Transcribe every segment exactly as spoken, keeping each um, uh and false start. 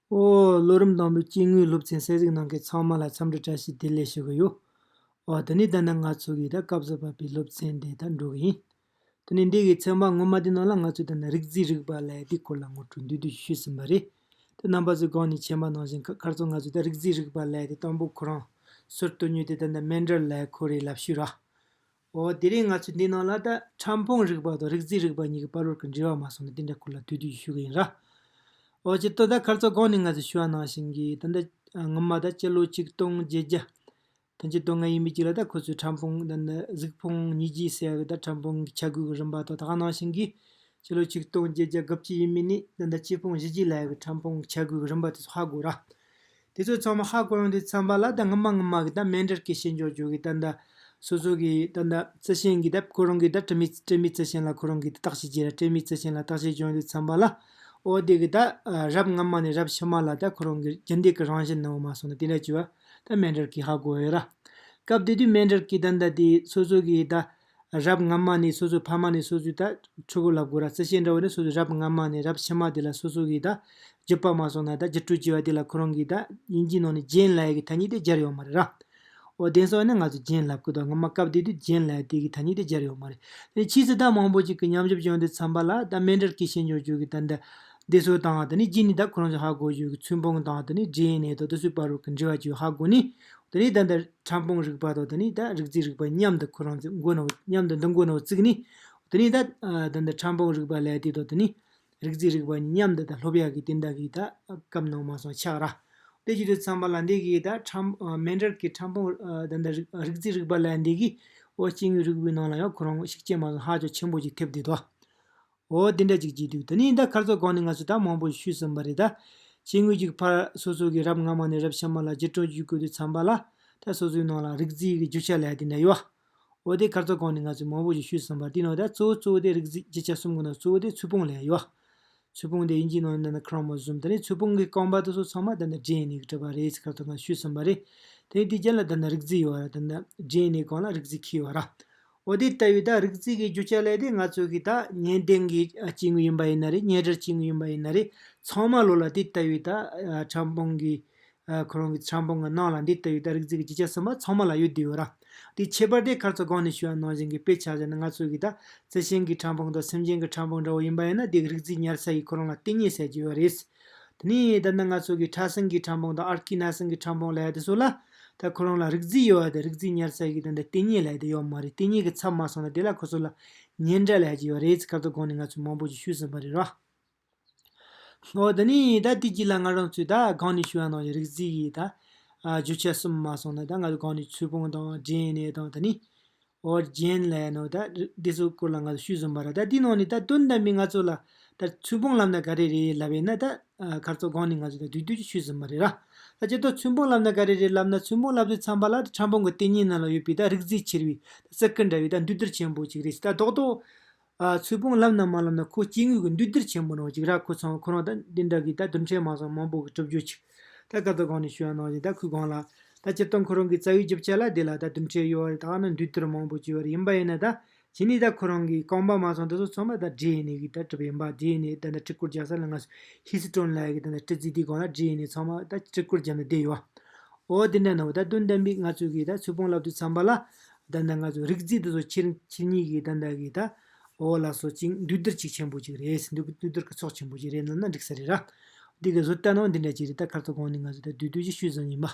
ཨོ། ལོ་རིམ་དང་པོའི་སྐྱེ་དངོས་སློབ་ཚན་གསན་གཟིགས་གནང་མཁན་ཚང་མ་ལ་འཚམས་འདྲི་བཀྲ་ཤིས་བདེ་ལེགས་ཞུ་གི་ཡོད། ཨོ། དེ་ནས་ད་ནི་ང་ཚོ་གིས་ད་སྐབས་སུ་བབས་པའི་སློབ་ཚན་འདི་ད་འགྲོ་གི་ཡིན། དེ་ནས་འདི་གི་ཚན་པ་སྔོན་མ་འདི་ནང་ལ་ང་ཚོས་ད་ནི་རིགས་རྫས་རིག་པ་ལབ་ཡ་འདི་སྐོར་ལ་ངོ་སྤྲོད་མདོར་བསྡུས་ཞུས་ཟིན་པ་རེད། དེ་རྣམ་པ་ཚོས་གོང་ནས་མཁྱེན་པ་ནང་བཞིན་ཁ་ཁར་ཚོ་ང་ཚོས་ད་རིགས་རྫས་རིག་པ་ལབ་ཡ་དེ་དང་པོ་ཁོ་རང་ཟུར་དུ་ཉོས་ཏེ་ད་ནི་མེན་ཌེལ་ལབ་ཡ་ཁོ་རའི་ལབ་ཤུལ་ར། འོ། དེ་རིང་ང་ཚོས་འདི་ནང་ལ་ད་ཕྲ་ཕུང་རིག་པ་དང་རིགས་རྫས་རིག་པ་གཉིས་ཀྱི་བར་བར་གྱི་འབྲེལ་བ་མ་སོང་ན་དེ་འདྲ་སྐོར་ལ་མདོར་བསྡུས་ཞུ་གི་ཡིན་ར། འོ། སྤྱིར་བཏང་ད་ཁར་ཚོ་གོང་ནས་ང་ཚོས་ཞུ་བ་ནང་བཞིན་གྱི་ད་ལྟ་སྔོན་མ་ད་སྤྱི་ལོ་ཆིག་སྟོང་བརྒྱད་བརྒྱ་དོན་གཅིག་དོན་ལྔ་ཡས་མས་ཅིག་ལ་ད་ཁོ་ཚོས་ཕྲ་ཕུང་ད་ནི་གཟུགས་ཕུང་ཉིས་བརྒྱ་ཟེར་ཡ་གི་ད་ཕྲ་ཕུང་གི་ཆ་བགོས་ཀྱི་རིམ་པ་དང་ད་ག་ནང་བཞིན་གྱི་སྤྱི་ལོ་ཆིག་སྟོང་བརྒྱད་བརྒྱ་དགུ་བཅུ་ཡས་མས་ནས་ད་ལྟ་སྐྱེ་ཕུང་བཞི་བརྒྱ་ལ་ཡ་གི་ཕྲ་ཕུང་གི་ཆ་བགོས་ཀྱི་རིམ་པ་དེ་ཚོ་ཧ་གོ་ར། དེ་ཚོ་ཚང་མ་ཧ་གོ་ཡོང་དུས་ཙམ་པ་ལ་ད་སྔ་མ་སྔ་མ་གི་ད་མེན་ཌེལ་གྱིས་ཤེས་འཇོག་བྱུང་གི་ད་ད་སོ་སོ་གི་ད་ད་རྩི་ཤིང་གི་ད་ཁོ་རང་གི་ད་དྲི་མེད་དྲི་མེད་རྩི་ཤིང་ལ་ཁོ་རང་གིས་ད་བརྟག་དཔྱད་བྱས་ར། དྲི་མེད་རྩི་ཤིང་ལ་བརྟག་དཔྱད་བྱུང་དུས་ཙམ་པ་ལ། འོ། དེ་གི་ད་རབས་སྔ་མ་ནས་རབས་ཕྱི་མ་ལ་ད་ཁོ་རང་གི་རྒྱུན་ལྡན་གྱི་རང་བཞིན་ནང་མ་སོང་ན་དེ་འདྲ་བྱས་པ་ད་མེན་ཌེལ་གྱིས་ཧ་གོ་ཡོད་ར། སྐབས་དེ་དུས་མེན་ཌེལ་གྱིས་ད་ད་དེ་སོ་སོ་གི་ད་རབས་སྔ་མ་ནས་སོ་སོའི་ཕ་མ་ནས་སོ་སོའི་ད་ཕྲུ་གུ་ལབ་དགོས་ར། རྩི་ཤིང་འདྲ་བོ་ནི་སོ་སོའི་རབས་སྔ་མ་ནས་རབས་ཕྱི་མ་དེ་ལ་སོ་སོ་གིས་ད་བརྒྱུད་པ་མ་སོང་ན་ད་བརྒྱུད་སྤྲོད་བྱས་པ་དེ་ལ་ཁོ་རང་གིས་ད་དབྱིན་ཇིའི་ནང་ནས་ཇེན་ལབ་ཡ་གི་ཐ་སྙད་དེ་སྦྱར་ཡོད་མ་རེད་ར། འོ། དེང་སང་ནི་ང་ཚོས་ཇེན་ལབ་ཀྱི་འདུག་སྔོན་མ་སྐབས་དེ་དུས་ཇེན་ལབ་ཡ་དེ་གི་ཐ་སྙད་དེ་སྦྱར་ཡོད་མ་རེད། དེ་ཕྱིས་སུ་ད་མང་པོ་ཅིག་གིས་ཉམས་ཞིབ་བྱུང་དུས་ཙམ་པ་ལ་ད་མེན་ཌེལ་གྱིས་ཤེས་འཇོག་བྱུང་གི་ད་འདི་འདི་ཚོ་དང་དེ་ནས་རྗེས་ནས་ད་ཁོ་རང་ཚོས་ཧ་གོ་བྱུང་གི་ཚོས་ཕུང་དང་དེ་ནས་ཌི་ཨེན་ཨེ་དང་དེ་ཚོའི་བར་རུ་གི་འབྲེལ་བ་ཅིག་ཧ་གོ་ནས། དེ་ནས་ད་ལྟ་ཕྲ་ཕུང་རིག་པ་དང་དེ་ནས་ད་རིགས་རྫས་རིག་པ་མཉམ་དུ་ཁོ་རང་ཚོས་མགོ་ནང་མཉམ་དུ་འདི་མགོ་ནང་བཙུགས་ནས། དེ་ནས་ད་ད་ལྟ་ཕྲ་ཕུང་རིག་པ་ལབ་ཡ་དེ་དང་དེ་ནས་རིགས་རྫས་རིག་པ་མཉམ་དུ་ད་སློབ་ཡ་གི་དེ་འདྲ་གི་ད་སྐབས་ནང་མ་སོང་ཆགས་ར། དེ་བྱེད་དུས་ཙམ་པ་ལ་འདི་གི་ད་ཕྲ་མེན་ཌེལ་གྱི་ཕྲ་ཕུང་ད་ལྟ་རིགས་རིགས་རྫས་རིག་པ་ལབ་ཡ་འདི་གི། འོ། སྐྱེ་དངོས་རིག་པའི་ནང་ལ་ཡང་ཁོ་རང་ཤུགས་རྐྱེན་མ་སོང་ཧ་ཅང་ཆེན་པོ་ཅིག་ཐེབས་བསྡད་འདུག་འོ། དེ་འདྲ་ཅིག་བྱས་འདུག་དེ་ནས་ད་ཁར་ཚོ་གོང་ནས་ང་ཚོས་ད་མང་པོ་ཞུས་ཟིན་པ་རེད་ད། སྐྱེ་དངོས་ཀྱི་ཕར་སོ་སོ་གི་རབས་སྔ་མ་ནས་རབས་ཕྱི་མ་ལ་བརྒྱུད་སྤྲོད་བྱེད་དགོས་དུས་ཙམ་པ་ལ། ད་སོ་སོའི་ནང་ལ་རིགས་རྫས་ཀྱི་རྒྱུ་ཆ་ལབ་ཡ་དེ་འདྲ་ཡོད། འོ། དེ་ཁར་ཚོ་གོང་ནས་ང་ཚོས་མང་པོ་ཞིག་ཞུས་ཟིན་པ་དེ་ནང་ད་གཙོ་བོ་གཙོ་བོ་དེ་རིགས་རྫས་རྒྱུ་ཆ་གསུམ་གྱི་ནང་གཙོ་བོ་དེ་ཚོས་ཕུང་ལབ་ཡ་ཡོད། ཚོས་ཕུང་དེ་དབྱིན་ཇིའི་ནང་ནས་ཁྲོ་མོ་ཟོམ། དེ་ནས་ཚོས་ཕུང་གི་རྐང་པ་དེ་ཚོ་ཚང་མ་ད་ནི་ཌི་ཨེན་ཨེ་གིས་གྲུབ་པ་རེད་ཟེར་ཁར་ཚོ་ང་ཞུས་ཟིན་པ་རེད། དེ་ནས་དེའི་རྗེས་ལ་ད་ནི་རིགས་རྫས་ཡོད་ར། ད་ནི་ཌི་ཨེན་ཨེ་སྒང་ལ་རིགས་རྫས་ཁེལ་ཡོད་ར། འོ། དེ་ལྟ་བུའི་ད་རིགས་རྫས་ཀྱི་རྒྱུ་ཆ་ལས་དེ་ང་ཚོ་གི་ད་ཉེ་འབྲེལ་གྱི་སྐྱེ་དངོས་ཡིན་པ་ཡིན་ན་རེད། ཉེ་འབྲེལ་སྐྱེ་དངོས་ཡིན་པ་ཡིན་ན་རེད། ཚང་མ་ལོ་ལ་དེ་ལྟ་བུའི་ད་ཕྲ་ཕུང་གི་ཁོ་རང་གི་ཕྲ་ཕུང་གི་ནང་ལ་འདི་ལྟ་བུའི་ད་རིགས་རྫས་ཀྱི་རྒྱུ་ཆ་གསུམ་པ་ཚང་མ་ལ་ཡོད་བསྡད་ཡོད་ར། དེ་ཁྱད་པར་དེ་ཁར་ཚོ་གོང་ནས་ཞུས་པ་ནང་བཞིན་གྱི་དཔེ་ཆ་བཞག་ན་ང་ཚོ་གི་ད་རྩི་ཤིང་གི་ཕྲ་ཕུང་དང་སེམས་ཅན་གྱི་ཕྲ་ཕུང་འདྲ་བོ་ཡིན་པ་ཡིན་ན་དེ་གི་རིགས་རྫས་ཉར་ས་ཡི་ཁོ་རང་ལ་ལྟེ་གཉིས་ཟེར་གྱི་ཡོད་རེད། དེ་ནས་ད་ནི་ང་ཚོ་གི་ཕྲ་སྲིན་གྱི་ཕྲ་ཕུང་དང་ཨར་ཀི་ན་སྲིན་གྱི་ཕྲ་ཕུང་ལབ་ཡ་དེ་ཚོ་ལ་ད་ཁོ་རང་ལ་རིགས་རྫས་ཡོད་པ་དེ་རིགས་རྫས་ཉར་ས་ཡི་གི་ད་ནི་ལྟེ་གཉིས་ལབ་ཡ་དེ་ཡོད་མ་རེད། ལྟེ་གཉིས་གི་ཚབ་མ་སོང་ན་དེ་ལ་ཁོ་ཚོ་ལ་མཉེན་འབྲེལ་ལབ་ཡ་ཅིག་ཡོད་རེད་ཟེར་ཁར་ཚོ་གོང་ནས་ང་ཚོས་མང་པོ་ཞིག་ཞུས་ཟིན་པ་རེད་ར། འོ། དེ་ནས་ད་དེ་རྗེས་ལ་ང་རང་ཚོས་ད་གོང་ནས་ཞུས་པ་ནང་བཞིན་རིགས་རྫས་ཀྱི་ད་ཨ་རྒྱུ་ཆ་གསུམ་མ་སོང་ན་ད་ང་ཚོ་གོང་ནས་ཚོས་ཕུང་དང་ཌི་ཨེན་ཨེ་དང་དེ་ནས་འོ་ཇེན་ལབ་ནོ་ད་འདི་ཚོའི་སྐོར་ལ་ང་ཚོས་ཞུས་ཟིན་པ་རེད། ད་འདི་ནང་ནས་ད་དོན་དམ་པའི་ང་ཚོ་ལ་ད་ཚོས་ཕུང་ལབ་ན་ག་རེ་རེད་ལབ་ཡིན་ན་ད་ཨ་ཁར་ཚོ་གོང་ནས་ང་ཚོས་ད་བསྡུས་བསྡུས་ཀྱིས་ཞུས་ཟིན་པ་རེད་ར། ད་ཅི་ཐོག་ཚོས་ཕུང་ལབ་ན་ག་རེ་རེད་ལབ་ན་ཚོས་ཕུང་ལབ་དུས་ཙམ་པ་ལ་ད་ཕྲ་ཕུང་གི་ལྟེ་གཉིས་ནང་ལ་ཡོད་པའི་ད་རིགས་རྫས་ཆེ་བའི་ད་སི་ཀི་འདྲ་བའི་ད་འདུས་རྡུལ་ཆེན་པོ་ཅིག་རེད། ད་རྡོག་རྡོག་ཨ་ཚོས་ཕུང་ལབ་ན་མ་ལབ་ན་ཁོ་སྐྱེ་དངོས་ཀྱི་འདུས་རྡུལ་ཆེན་པོ་ནང་ཅིག་ར། ཁོ་ཚང་ཁོ་རང་ད་འདི་འདྲ་གི་ད་རྡུལ་ཕྲན་མ་སོང་མང་པོ་གི་གྲུབ་རྒྱུ་ཅིག་ད་སྐབས་དང་གོང་ནས་ཞུས་པ་ནང་བཞིན་ད་ཁོའི་སྒང་ལ་ད་སྤྱིར་བཏང་ཁོ་རང་གི་རྩ་བའི་རྒྱུ་ཆ་ལ་དེ་ལ་ད་རྡུལ་ཕྲན་ཡོད་རེད། ད་ག་ནི་འདུས་རྡུལ་མང་པོ་ཅིག་ཡོད་རེད། ཡིན་པ་ཡིན་ན་ད་གཞི་ནས་ད་ཁོ་རང་གི་རྐང་པ་མ་སོང་དེ་ཚོ་ཚང་མ་ད་ཌི་ཨེན་ཨེ་གི་ད་གྲུབ་ཡིན་པ། ཌི་ཨེན་ཨེ་ད་ད་སྤྲི་སྐོར་རྒྱག་ས་ལ་ང་ཚོ་ཧི་སི་ཊོན་ལབ་ཡ་གི་ད་ད་སྤྲི་རྫས་དེའི་སྒང་ལ་ཌི་ཨེན་ཨེ་ཚང་མ་ད་སྤྲི་སྐོར་བརྒྱབ་ནས་བསྡད་ཡོད། འོ་དེ་འདྲ་ནོ་ད་དོན་དམ་པའི་ང་ཚོ་གི་ད་ཚོས་ཕུང་ལབ་དུས་ཙམ་པ་ལ་ད་ལྟ་ང་ཚོ་རིགས་རྫས་དེ་ཚོ་ཁྱེད་ཁྱེད་གཉིས་ཀྱི་ད་ལྟ་གི་ད་འོ་ལ་སོགས་ཅིག་འདུས་རྡུལ་ཅིག་ཆེན་པོ་ཅིག་རེད། འདུས་འདུས་རྡུལ་གྱི་ཚོགས་ཆེན་པོ་ཅིག་རེད་ལབ་ན་འགྲིག་ས་རེད་ར། འདི་གི་བཟོ་ལྟ་ནང་འདི་འདྲ་ཅིག་རེད། ད་ཁར་ཚོ་གོང་ནས་ང་ཚོ་ད་བསྡུས་བསྡུས་ཅིག་ཞུས་ཟིན་ཡིན་པ།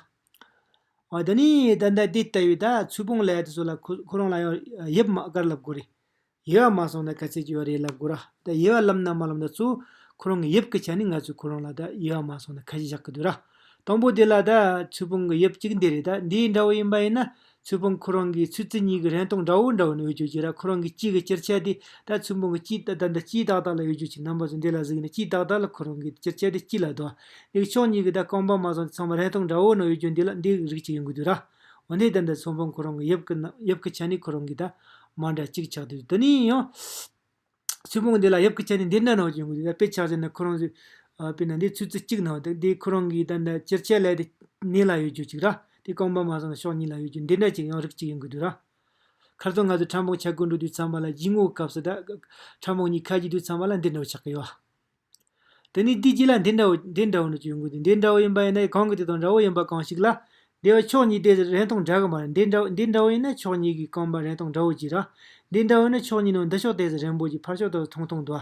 འོ་ད་ནི་ད་ལྟ་འདི་ལྟ་བུའི་ད་ཚོས་ཕུང་ལབ་ཡ་དེ་ཚོ་ལ་ཁོ་ཁོ་རང་ལ་ཡང་དབྱིབས་མ་ག་རེ་ལབ་དགོས་རེད། དབྱེ་བ་མ་སོང་ན་ག་ཚད་ཅིག་ཡོད་རེད་ལབ་དགོས་ར། ད་དབྱེ་བ་ལབ་ན་མ་ལབ་ན་གཙོ་བོ་ཁོ་རང་གི་དབྱིབས་ཀྱི་ཆ་ནས་ང་ཚོས་ཁོ་རང་ལ་ད་དབྱེ་བ་མ་སོང་ན་ཁ་ཤས་བཞག་གི་འདུག་ར། དང་པོ་དེ་ལ་ད་ཚོས་ཕུང་གི་དབྱིབས་གཅིག་འདི་རེད། ད་འདིའི་འདྲ་བོ་ཡིན་པ་ཡིན་ན་ཚོས་ཕུང་ཁོ་རང་གི་ཚོས་རྩི་གཉིས་ཀྱི་རིང་ཐུང་འདྲ་བོ་འདྲ་བོ་ནས་ཡོད་རྒྱུ་ཅིག་ར། ཁོ་རང་གི་དཀྱིལ་གྱི་ཕྱེད་ཆ་དེ་ད་ཚོས་ཕུང་གི་དཀྱིལ་ད་ད་ད་དཀྱིལ་ཏག་ཏག་ལ་ཡོད་རྒྱུ་ཅིག་རྣམ་པ་ཚོ་འདི་ལ་གཟིགས་ནས་དཀྱིལ་ཏག་ཏག་ལ་ཁོ་རང་གི་ཕྱེད་ཆ་དེ་དཀྱིལ་ལ་འདུག་འདི་གི་ཕྱོགས་གཉིས་ཀྱི་ད་རྐང་པ་མ་སོང་ཚང་མ་རིང་ཐུང་འདྲ་བོ་ནང་ཡོད་རྒྱུ་འདི་ལ་འདི་རིགས་གཅིག་ཡོང་གི་འདུག་ར། འོ་ནས་ད་ལྟ་ཚོས་ཕུང་ཁོ་རང་གི་དབྱིབས་ཀྱི་ནང་དབྱིབས་ཀྱི་ཆ་ནས་ཁོ་རང་གི་ད་མ་འདྲ་གཅིག་ཆགས་འདུག་དེ་ནས་ཡང་ཚོས་ཕུང་འདི་ལ་དབྱིབས་ཀྱི་ཆ་ནས་འདི་འདྲ་ནང་བྱུང་གི་འདུག་དཔེ་ཆ་བཞག་ན་ཁོ་རང་ཚོས་ཨ་དཔེར་ན་འདི་ཚོས་རྩི་གཅིག་ནང་དེ་འདི་ཁོ་རང་གི་ད་ལྟ་ཕྱེད་ཆ་ལ་དེ་ནི་ལ་ཡོད་རྒྱུ་གཅིག་ར། དེ་རྐང་པ་མ་སོང་ན་ཕྱོགས་གཉིས་ལ་ཡོད་རྒྱུ་འདི་འདྲ་གཅིག་ཡང་རིགས་གཅིག་ཡོང་གི་འདུག་ར། ཁར་ཚོ་ང་ཚོས་ཕྲ་ཕུང་ཆ་བགོས་འགྲོ་དུས་ཙམ་པ་ལ་ཇུས་ངོ་སྐབས་སུ་ད་ཕྲ་ཕུང་གཉིས་ཁ་གྱེས་དུས་ཙམ་པ་ལ་འདི་འདྲ་བོ་ཆགས་ཀྱི་ཡོད། དེ་ནས་འདིའི་རྗེས་ལ་འདི་འདྲ་བོ་འདི་འདྲ་བོ་འདྲ་ཅིག་ཡོང་གི་འདུག་འདི་འདྲ་བོ་ཡིན་པ་ཡིན་ན་གང་གི་དེ་དང་འདྲ་བོ་ཡིན་པ་གང་ཞིག་ལ། འདི་བ་ཕྱོགས་གཉིས་དེ་རིང་ཐུང་འདྲ་གི་མ་རེད། འདི་འདྲ་འདི་འདྲ་བོ་ཡིན་ན་ཕྱོགས་གཉིས་ཀྱི་རྐང་པ་རིང་ཐུང་འདྲ་བོ་ཅིག་ར། འདི་འདྲ་བོ་ཡིན་ན་ཕྱོགས་གཉིས་ནང་འདི་ཕྱོགས་དེ་རིང་པོ་ཅིག་ཕར་ཕྱོགས་དེ་ཐུང་ཐུང་འདུག་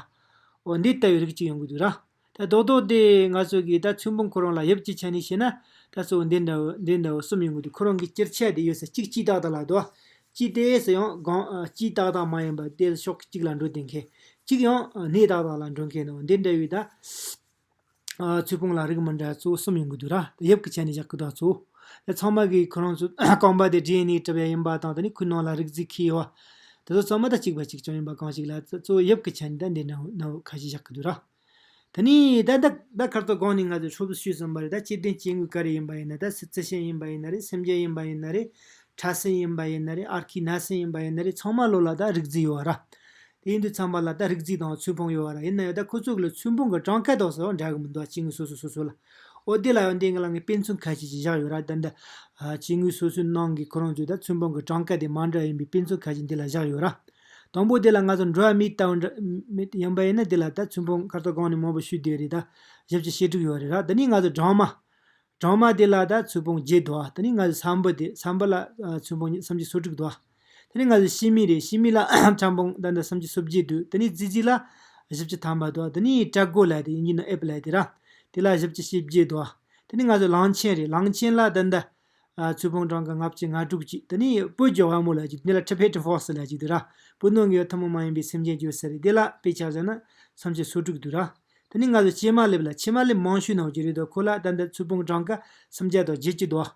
འོ་འདི་ལྟ་བུའི་རིགས་ཅིག་ཡོང་གི་འདུག་ར། ད་རྡོག་རྡོག་དེ་ང་ཚོ་གིས་ད་ཚོན་སྤུངས་ཁོ་རང་ལ་དབྱིབས་ཀྱི་ཆ་ནས་བཤད་ན། ད་གཙོ་བོ་འདི་འདྲ་བོ་འདི་འདྲ་བོ་གསུམ་ཡོང་གི་འདུག་ཁོ་རང་གི་སྐྱེད་ཆ་དེ་ཡོད་ས་གཅིག་སྤྱི་ཏག་ཏག་ལ་འདུག་སྤྱི་དེ་ཟེར་ཡང་སྒང་སྤྱི་ཏག་ཏག་མ་ཡིན་པ་དེ་ཕྱོགས་གཅིག་ལ་འགྲོ་བསྡད་མཁན། གཅིག་ཡང་སྣེ་ཏག་ཏག་ལ་འགྲོ་མཁན་ནོ་འདི་འདྲ་བའི་ད་ཚོན་སྤུངས་ལ་རིགས་མི་འདྲ་གཙོ་བོ་གསུམ་ཡོང་གི་འདུག་ར། དབྱིབས་ཀྱི་ཆ་ནས་བཞག་གི་འདུག་གཙོ་བོ། ད་ཚང་མ་གི་ཁོ་རང་ཚོ་རྐང་པ་དེ་ཌི་ཨེན་ཨེ་གྲུབ་ཡ་ཡིན་པ་དང་། དེ་ནི་ཁོའི་ནང་ལ་རིགས་རྫས་ཁེལ་ཡོད་པ། དེ་ཚོ་ཚང་མ་ད་གཅིག་པ་གཅིག་རྐྱང་ཡིན་པ་གང་ཞིག་ལ། གཙོ་བོ་དབྱིབས་ཀྱི་ཆ་ནས་ད་འདི་འདྲ་བོ་ཁ་ཤས་བཞག་གི་འདུག་ར། དེ་ནས་ད་ད་ད་ཁར་ཐོག་གོང་ནས་ང་ཚོས་ཧྲོབ་ཞུས་ཟིན་པ་རེད། ད་སྐྱེ་ལྡན་སྐྱེ་དངོས་ག་རེ་ཡིན་པ་ཡིན་ན། ད་རྩི་ཤིང་ཡིན་པ་ཡིན་ན་རེད། སེམས་ཅན་ཡིན་པ་ཡིན་ན་རེད། ཕྲ་སྲིན་ཡིན་པ་ཡིན་ན་རེད། ཨར་ཁའི་ནད་སྲིན་ཡིན་པ་ཡིན་ན་རེད། ཚང་མ་ལོ་ལ་ད་རིགས་རྫས་ཡོད་ར། དེ་ཡིན་དུས་ཚང་མ་ལ་ད་རིགས་རྫས་དང་ཚོན་སྤུངས་ཡོད་ར། ཡིན་ན་ཡང་ད་ཁོ་ཚོ་གི་ཚོན་སྤུངས་གི་གྲངས་ཀ་དང་སོགས་འདྲ་གི་མི་འདུག་སྐྱེ་དངོས་སོ་སོ་སོ་སོ་ལ། འོ་དེ་ལ་ཡང་འདི་ང་ལ་ངས་དཔེ་མཚོན་ཁ་ཤས་ཤིག་བཞག་ཡོད་ར། ད་ད་སྐྱེ་དངོས་སོ་སོའི་ནང་གི་ཁོ་རང་ཚོའི་ད་ཚོན་སྤུངས་གི་གྲངས་ཀ་དེ་མ་འདྲ་ཡིན་པའི་དཔེ་མཚོན་ཁ་ཤས་འདི་ལ་བཞག་ཡོད་ར། དང་པོ་དེ་ལ་ང་ཚོ་འགྲོ་བ་མི་ལྟ་བུ་འདྲ་མི་ཡིན་པ་ཡིན་ན། དེ་ལ་ད་ཚོན་སྤུངས་ཁར་ཐོག་གོང་ནས་མང་པོ་ཞུས་བསྡད་རེད། ད་བཞི་བཅུ་ཞེ་དྲུག་ཡོད་རེད་ར། དེ་ནས་ང་ཚོ་སྦྲང་མ། སྦྲང་མ་དེ་ལ་ད་ཚོན་སྤུངས་བརྒྱད་འདུག་དེ་ནས་ང་ཚོ་སམ་བུ་དེ། སམ་བུ་ལ་ཚོན་སྤུངས་སུམ་ཅུ་སོ་དྲུག་འདུག་དེ་ནས་ང་ཚོ་ཤི་མི་རེད། ཤི་མི་ལ་ཕྲ་སྤུངས་ད་ད་སུམ་ཅུ་སོ་བརྒྱད་འདུག་དེ་ནས་ཙི་ཙི་ལ་བཞི་བཅུ་ཐམ་པ་འདུག་དེ་ནས་ཀྲ་གོ་ལ་དེ་ཡིན་གྱི་ན་ཨེ་པི་ལ་དེ་ར། དེ་ལ་བཞི་བཅུ་ཞེ་བརྒྱད་འདུག་དེ་ནས་ང་ཚོ་གླང་ཆེན་རེད། གླང་ཆེན་ལ་ད་ད་ཨ་ཚོན་སྤུངས་གྲངས་ཀ་ལྔ་བཅུ་ང་དྲུག་ཅིག་དེ་ནས་སྤོས་ཀྱི་དབང་མོ་ལ་ཅིག་འདི་ལ་ཊི་རི་པེ་ཊི་ཕོ་སི་ལ་ཅིག་འདུག་ར། སྤོས་སྣོད་ཀྱི་ཐུན་མོང་མ་ཡིན་པའི་སེམས་ཅན་ཡོད་ས་རེད། དེ་ལ་དཔེ་ཆ་བཞག་ན་སུམ་ཅུ་སོ་དྲུག་འདུག་ར། དེ་ནས་ང་ཚོ་ཕྱེ་མ་ལེབ་ལ། ཕྱེ་མ་ལེབ་མང་ཤོས་ནང་བཞིན་རེད་དོ། ཁོ་ལ་ད་ལྟ་ཚོན་སྤུངས་གྲངས་ཀ་སུམ་བརྒྱ་དང་བརྒྱད་ཅུ་འདུག་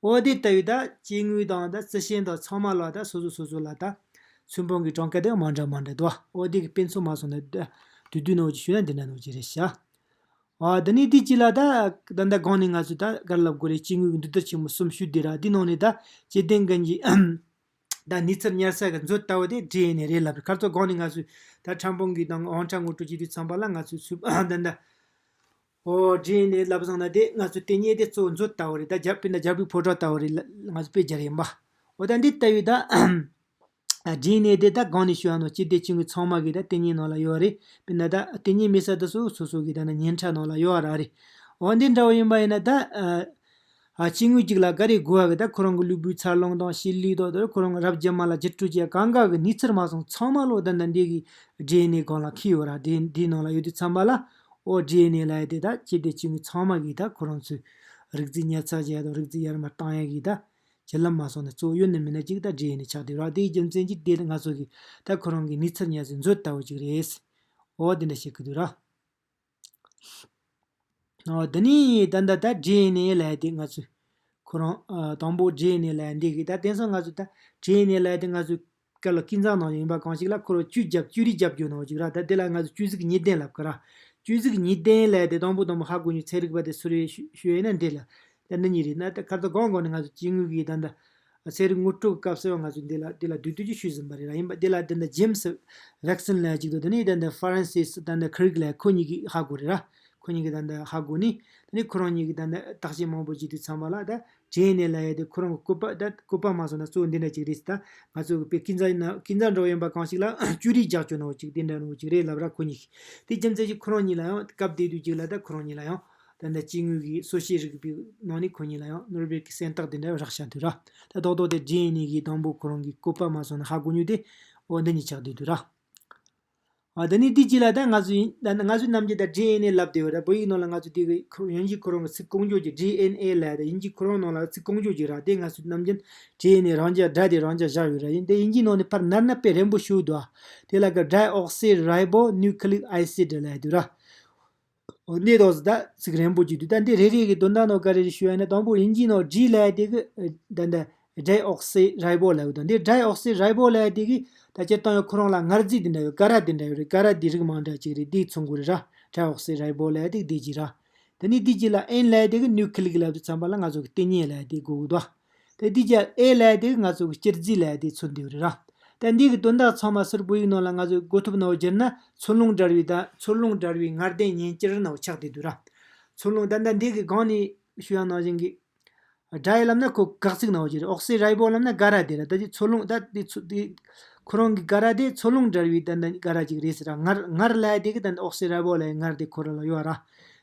འོ་དེ་ལྟ་བུའི་ད་སྐྱེ་དངོས་དང་ད་རྩི་ཤིང་དང་ཚང་མ་ལ་ད་སོ་སོ་སོ་སོ་ལ་ད་ཚོན་སྤུངས་ཀྱི་གྲངས་ཀ་དེ་མ་འདྲ་མ་འདྲ་འདུག་འོ་དེ་གི་དཔེ་མཚོན་མ་སོང་ན་ད་དུས་དུས་ནང་བཞིན་ཞུས་ན་འདི་འདྲ་ནང་བཞིན་རེད་ཤག་འོ་དེ་ནས་དེ་གཅིག་ལ་ད་ད་ད་གོང་ནས་ང་ཚོས་ད་ག་རེ་ལབ་དགོས་རེད། སྐྱེ་དངོས་ཀྱི་འདུས་རྡེག་ཆེན་མོ་གསུམ་ཞུས་བསྡད་ར། དེ་ནང་ནས་ད་སྐྱེ་ལྡན་གྱི་ད་གནས་ཚུལ་ཉར་ས་གི་མཛོད་ལྟ་བུ་དེ་ཌི་ཨེན་ཨེ་རེད་ལབ་རེད། ཁ་ཚོ་གོང་ནས་ང་ཚོས་ད་ཕྲ་སྤུངས་ཀྱི་དང་དབང་ཕྲ་ངོ་སྤྲོད་བྱེད་དུས་ཙམ་པ་ལ་ང་ཚོས་ཚུལ་ད་ད་ཨོ་ཌི་ཨེན་ཨེ་ལབ་སོང་ན་དེ་ང་ཚོས་དེ་ཉིད་དེ་གཙོ་བོ་མཛོད་ལྟ་བུ་རེད། ད་རྒྱ་དཔེར་ན་རྒྱ་བོད་ཕོ་བྲང་ལྟ་བུ་རེད་ལ་ང་ཚོས་དཔེ་སྦྱར་ཡིན་པ། འོ་ད་འདི་ལྟ་བུའི་ད་ཌི་ཨེན་ཨེ་དེ་ད་གོང་ནས་ཞུས་པ་ནང་སྐྱེ་ལྡན་སྐྱེ་དངོས་ཚང་མ་གི་ད་དེ་ཉིད་ནང་ལ་ཡོད་རེད། དཔེར་ན་ད་དེ་ཉིད་མེད་ས་དེ་སོ་སོ་སོ་གི་ད་ན་སྙན་ཁྲ་ནང་ལ་ཡོད་ར་རེད། འོ་འདི་འདྲ་བོ་ཡིན་པ་ཡིན་ན་ད། ཨ་སྐྱེ་དངོས་གཅིག་ལ་ག་རེ་དགོས་པ་གི་ད་ཁོ་རང་གི་ལུས་པོའི་འཚར་ལོངས་དང་བྱེད་ལས་དང་། ད་ཁོ་རང་གི་རབས་རྗེས་མ་ལ་བརྒྱུད་སྤྲོད་བྱེད་གང་ག་གི་གནས་ཚུལ་མ་སོང་ཚང་མ་ལོ་ད་ད་འདི་གི་ཌི་ཨེན་ཨེ་སྒང་ལ་འཁེལ་ཡོད་ར། ཌི་ཨེན་ཨེ་འདིའི་ནང་ལ་ཡོད་དུས་ཙམ་པ་ལ་ཨོ་ཌི་ཨེན་ཨེ་ལབ་ཡ་དེ་ད་སྐྱེ་ལྡན་སྐྱེ་དངོས་ཚང་མ་གི་ད་ཁོ་རང་ཚོའི་རིགས་རྫས་ཉར་ཚགས་བྱེད་ཡ་དང་རིགས་རྫས་ཡར་མར་བཏང་ཡ་གི་ད་བརྒྱུད་ལམ་མ་སོང་ན་གཙོ་བོ་ཡོད་ན་མེད་ན་གཅིག་ད་ཌི་ཨེན་ཨེ་ཆགས་བསྡད་ར། དེའི་རྒྱུ་མཚན་གྱིས་དེ་ང་ཚོ་གི་ད་ཁོ་རང་གི་གནས་ཚུལ་ཉར་སའི་མཛོད་ལྟ་བུ་གཅིག་རེད། ཨོ་དེ་འདྲ་བཤད་གི་འདུག་ར། ཨོ་དེ་ནས་ད་ལྟ་ད་ཌི་ཨེན་ཨེ་ལབ་ཡ་དེ་ང་ཚོས་ཁོ་རང་ཨ་དང་པོ་ཌི་ཨེན་ཨེ་ལབ་ཡ་འདི་གི་ད་དེང་སང་ང་ཚོས་ད་ཌི་ཨེན་ཨེ་ལབ་ཡ་དེ་ང་ཚོས་སྐབས་ལ་ཀུན་བཟང་ནང་ཡིན་པ་གང་ཞིག་ལ་ཁོ་རང་བཅོས་རྒྱབ་བཅོས་རིག་རྒྱབ་རྒྱུ་ནང་ཅིག་ར། ད་དེ་ལ་ང་ཚོས་བཅོས་གཟུགས་ཉི་གདན་ལབ་ཀི་ར། བཅོས་གཟུགས་ཉི་གདན་ལབ་ཡ་དེ་དང་པོ་དང་པོ་ཧ་གོ་ཉུ་ཚན་རིག་པ་དེ་སུ་རེད་ཞུ་ཞུ་ཡིན་ན་འདི་ལ་ད་འདི་གཉིས་རེད། ན་ད་ཁ་ད་གང་གང་ནས་ང་ཚོས་སྐྱེ་དངོས་ཀྱི་ད་ད་ཚན་རིག་ངོ་སྤྲོད་སྐབས་སུ་ཡང་ང་ཚོས་འདི་ལ་འདི་ལ་བསྡུས་བསྡུས་ཀྱིས་ཞུས་ཟིན་པ་རེད་ར། ཡིན་པ་འདི་ལ་འདི་འདྲ་ཇེམ་སི་ཝེག་སིན་ལབ་ཅིག་འདུག་དེ་ནས་འདི་འདྲ་ཧྥ་རན་སིས་འདི་འདྲ་ཁི་རིག་ལབ་ཁོ་གཉིས་ཀྱིས་ཧ་གོ་རེད་ར། ཁོ་གཉིས་ཀྱིས་འདི་འདྲ་ཧ་གོ་ནས་དེ་ནས་ཁོ་རང་གཉིས་ཀྱིས་འདི་འདྲ་བརྟག་དཔྱད་མང་པོ་བྱེད་དུས་ཙམ་པ་ལ་ད་ཌི་ཨེན་ཨེ་ལབ་ཡ་དེ་ཁོ་རང་གི་བཀོད་པ་ད་བཀོད་པ་མ་སོང་ན་གཙོ་བོ་འདི་འདྲ་ཅིག་རེད་ཟེར། ད་ང་ཚོ་གི་དཔེ་ཀུན་བཟང་ཡིན་ན་ཀུན་བཟང་འདྲ་བོ་ཡིན་པ་གང་ཞིག་ལ་བཅོས་རིག་རྒྱག་རྒྱུ་ནོ་ཅིག་དེ་འདྲ་ནོ་ཅིག་རེད་ལབ་ར་ཁོ་གཉིས་ཀྱིས། དེ་རྒྱུ་མཚན་གྱིས་ཁོ་རང་གཉིས་ལ་ཡང་སྐབས་དེ་དུས་ཅིག་ལ་ད་ཁོ་རང་གཉིས་ལ་ཡང་། ད་ལྟ་སྐྱེ་དངོས་ཀྱི་གསོ་བྱེད་རིག་པའི་ནང་ནས་ཁོ་གཉིས་ལ་ཡང་ནོ་བེལ་གྱི་གཟེངས་རྟགས་དེ་འདྲ་རག་བཞག་འདུག་ར། ད་རྡོག་རྡོག་དེ་ཌི་ཨེན་ཨེ་གི་དང་པོ་ཁོ་རང་གི་བཀོད་པ་མ་སོང་ན་ཧ་གོ་མྱོང་དེ་འོ་འདི་གཉིས་ཆགས་བསྡད་འདུག་ར། ཨ་ད་ནི་དེ་རྗེས་ལ་ད་ང་ཚོ་ཡིན་ད་ང་ཚོ་ནམ་རྒྱུན་ད་ཌི་ཨེན་ཨེ་ལབ་བསྡད་ཡོད་ར། བོད་ཡིག་ནང་ལ་ང་ཚོ་དེ་གི་ཁོ་དབྱིན་ཇིའི་ཁོ་རང་གི་ཚིག་ཀུན་སྤྱོད་ཀྱི་ཌི་ཨེན་ཨེ་ལབ་ད་དབྱིན་ཇིའི་ཁོ་རང་ནང་ལ་ཚིག་ཀུན་སྤྱོད་ཀྱི་ར། དེ་ང་ཚོ་ནམ་རྒྱུན་ཌི་ཨེན་ཨེ་རང་འཇགས་སྒྲ་དེ་རང་འཇགས་བཞག་ཡོད་ར། ཡིན་དེ་དབྱིན་ཇིའི་ནང་ནས་ཕར་ནར་ན་དཔེ་རན་པོ་ཞིག་འདུག་ཨ། དེ་ལ་གི་ཌའི་ཨོག་སི་རའི་བོ་ནིའུ་ཁི་ལིག་ཨེ་སིཌ་ལབ་ཡ་འདུག་ར། འོ་འདི་དོགས་སུ་ད་ཚིག་རན་པོ་ཅིག་འདུག་ད་འདི་རེ་རེ་གི་དོན་དག་ནང་ག་རེ་རེ་ཞུ་ཡ་ན། དང་པོ་དབྱིན་ཇིའི་ནང་ཌི་ལབ་ཡ་དེ་གི་ད་ད་ཌའི་ཨོག་སི་རའི་བོ་ལབ་ཡོད་དང་། འདི་ཌའི་ཨོག་སི་རའི་བོ་ལབ་ཡ་དེ་གི་ད་སྤྱིར་བཏང་ཡང་ཁོ་རང་ལ་ངར་རྫས་དེ་འདྲ་ཡོད། ཀ་ར་དེ་འདྲ་ཡོད་རེད། ཀ་ར་དེ་རིགས་མང་དྲགས་ཅིག་རེད། དེའི་ཚོ་འགོ་རེད་ར། ཌའི་ཨོག་སི་རའི་བོ་ལབ་ཡ་དེ་གི་དེ་ཅིག་ར། དེ་ནས་དེ་རྗེས་ལ་ཨེན་ལབ་ཡ་དེ་གི་ནིའུ་ཁི་ལིག་ལབ་དུས་ཙམ་པ་ལ་ང་ཚོ་གི་ལྟེ་གནས་ལབ་ཡ་དེ་དགོས་གི་འདུག་ད་འདི་རྒྱ་ཨེ་ལབ་དེ་ང་ཚོ་གི་སྤྱི་རྫས་ལབ་དེ་མཚོན་དེ་རེད་ར། ད་འདི་གི་དོན་དག་ཚང་མ་ཟུར་བོད་ཡིག་ནང་ལ་ང་ཚོ་གོ་ཐོབ་ནང་བསྒྱུར་ན་ཚོར་རླུང་བྲལ་བའི་ད་ཚོར་རླུང་བྲལ་བའི་ངར་ལྡན་ཉིན་བྱེད་ནང་ཆགས་བསྡད་འདུག་ར། ཚོར་རླུང་ད་ད་འདི་གི་སྒང་ནས་ཞུ་ཡ་ནང་བཞིན་གི་སྒྲ་ཡི་ལབ་ན་ཁོ་དགག་ཚིག་ནང་བཞིན་རེད། ཨོག་སི་རའི་བོ་ལབ་ན་ག་ར་དེ་ར། ད་འདི་ཚོར་རླུང་ད་འདི་ཚོ་འདི་ ཁོ་རང་གི་ག་ར་དེ་འཚོ་རླུང་འདྲ་བའི་ད་ལྟ་ག་ར་ཅིག་རེད་ཟེར་ར། ངར་ངར་ལབ་ཡ་དེ་གི་ད་ལྟ་ཨོག་སི་ར་བོ་ལབ་ཡ་ངར་དེ་ཁོ་ར་ལ་ཡོད་ར།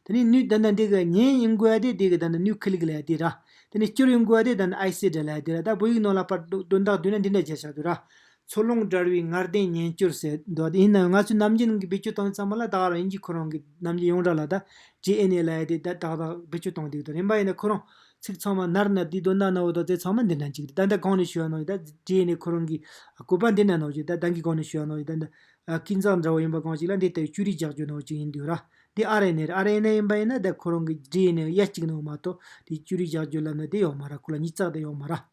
དེ་ནས་ནུས་ད་ལྟ་འདི་གི་ཉན་ཡིན་དགོས་ཡ་དེ་དེ་གི་ད་ལྟ་ནུས་ཁི་ལིག་ལབ་ཡ་དེ་ར། དེ་ནས་སྐྱུར་ཡིན་དགོས་ཡ་དེ་ད་ལྟ་ཨའི་སི་ཌི་ལབ་ཡ་དེ་ར། ད་བོད་ཡིག་ནང་ལ་པར་དོན་དག་བསྡུས་ན་འདི་འདྲ་བརྗོད་བཞག་འདུག་ར། འཚོ་རླུང་འདྲ་བའི་ངར་ལྡན་ཉན་སྐྱུར་ཟེར་འདུག་དེ་ཡིན་ན་ཡང་ང་ཚོས་ནམ་རྒྱུན་གྱི་བེད་སྤྱོད་བཏང་ཙམ་པ་ལ་ད་ག་རང་དབྱིན་ཇི་ཁོ་རང་གི་ནམ་རྒྱུན་ཡོངས་གྲགས་ལ་ད་ཌི་ཨེན་ཨེ་ལབ་ཡ་དེ་ད་ཏག་ཏག་བེད་སྤྱོད་གཏོང་བསྡད་འདུག་རིམ་པ་ཡིན་ན་ཁོ་རང་ཚིག་ཚང་མ་ནར་ན་དེའི་དོན་དག་ན་འོ་ད་དེ་ཚང་མ་འདི་འདྲ་ཅིག་རེད། ད་ལྟ་གོང་ནས་ཞུས་པ་ནང་བཞིན་ད་ཌི་ཨེན་ཨེ་ཁོ་རང་གི་བཀོད་པ་འདི་འདྲ་ནང་བཞིན་ད་ད་གིན་གོང་ནས་ཞུས་པ་ནང་བཞིན་ད་ད་ཀུན་བཟང་འདྲ་བོ་ཡིན་པ་གང་ཞིག་ལ་འདི་ལྟ་བུའི་བཅོས་རིག་རྒྱག་རྒྱུ་ནང་བཞིན་ཅིག་ཡིན་འདུག་ར། འདི་ཨར་ཨེན་ཨེ་རེད། ཨར་ཨེན་ཨེ་ཡིན་པ་ཡིན་ན་ད་ཁོ་རང་གི་ཌི་ཨེན་ཨེ་ཡ་གཅིག་ནང་མ་གཏོགས་དེ་བཅོས་རིག་རྒྱག་རྒྱུ་ལབ་ན་དེ་ཡོད་མ་རེད། ཁོ་ལ་ཉིས་བརྩེགས་དེ་ཡོད་མ་རེད།